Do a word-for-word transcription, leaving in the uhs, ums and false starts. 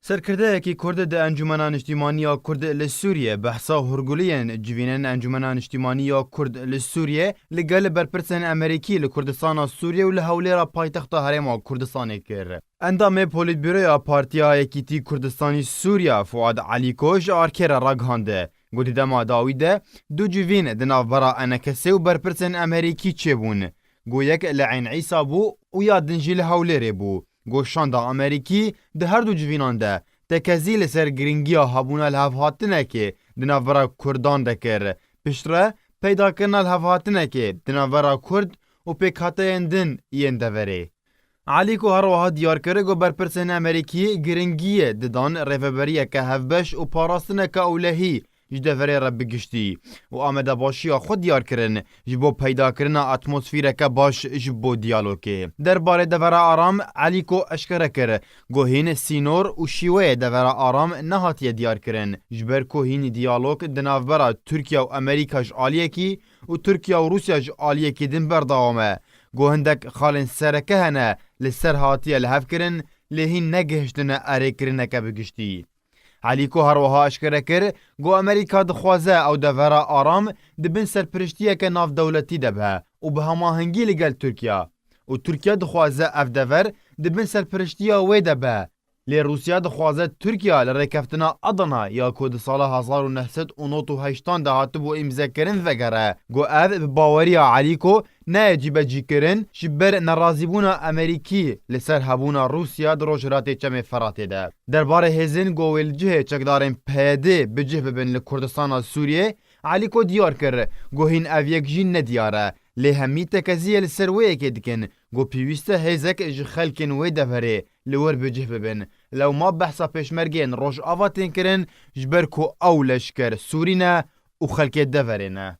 Serkirdeyekî Kurd di Encûmena Niştîmanî ya Kurd li Sûriyê behsa hûrguliyên civînên Encûmena Niştîmanî ya Kurd li Sûriyê li gel berpirsên Amerîkî li Kurdistana Sûriyê û li Hewlêra paytexta Herêma Kurdistanê kir. Endamê Polîtbîroya Partiya Yekîtî Kurdistanî Sûriya Fuad Elîko ji Arkerê ragihand, got di dema dawî de du civîn di navbera Enekesê û berpirsên Amerîkî çêbûn. Got yek li Eyn Îsa bû û ya din jî li Hewlêrê bû. Got şanda Amerîkî di her du civînan de tekezî li ser girîngiya hebûna lihevhatinekê di navbera Kurdan de kir. Piştre peydakirina lihevhatinekê di navbera Kurd û pêkhateyên din yên deverê. Elîko her wiha diyar kir ku berpirsên Amerîkî giringiyê didan rêveberiyeke hevbeş û parastineke ewlehî ji deverê re bi giştî û amadebaşiya xwe diyar kirin ji bo peydakirina atmosfîreke baş ji bo diyalogê. Derbarê devera aram Elîko eşkere kir ku hîn sînor û şîweyê devera aram nehatiye diyar kirin, ji ber ku hîn diyalog di navbera Tirkiye û Amerîka ji aliyekî û Tirkiye û Rûsya ji aliyekî din berdewam e. Got hindek xalên sereke hene li ser hatiye lihevkirin, lê hîn negihiştine erêkirineke bi giştî. Elîko her wiha eşkere kir, got Amerîka dixwaze ew devera aram di bin serpiriştiyeke navdewletî de be û bi hemahengî li gel Tirkiye û Tirkiye dixwaze ev dever di bin serpiriştiya wê de be. Lê Rûsya dixwaze Tirkiye li rêkeftina Adana ya ku di sala hezar û neh sed û nod û heştan de hatibû îmzekirin vegere. Got ev bi baweriya Elîko nayê cîbecîkirin, ji ber nerazîbûna Amerîkî li ser hebûna Rûsya di Rojhilatê Çemê Feratê de. Derbarê hêzên ku wê li cihê çekdarên P Y D bi cih bibin li Kurdistana Sûriyê, Elîko diyar kir, got hîn ev yek jî nediyar e. Lê hemî tekeziyê li ser wê yekê dikin, got pêwîst e hêzek ji xelkên wê deverê li wir bi cih bibin. Lewma behsa pêşmergeyên Rojava tên kirin, ji ber ku ew leşker Sûrî ne û xelkê deverê ne.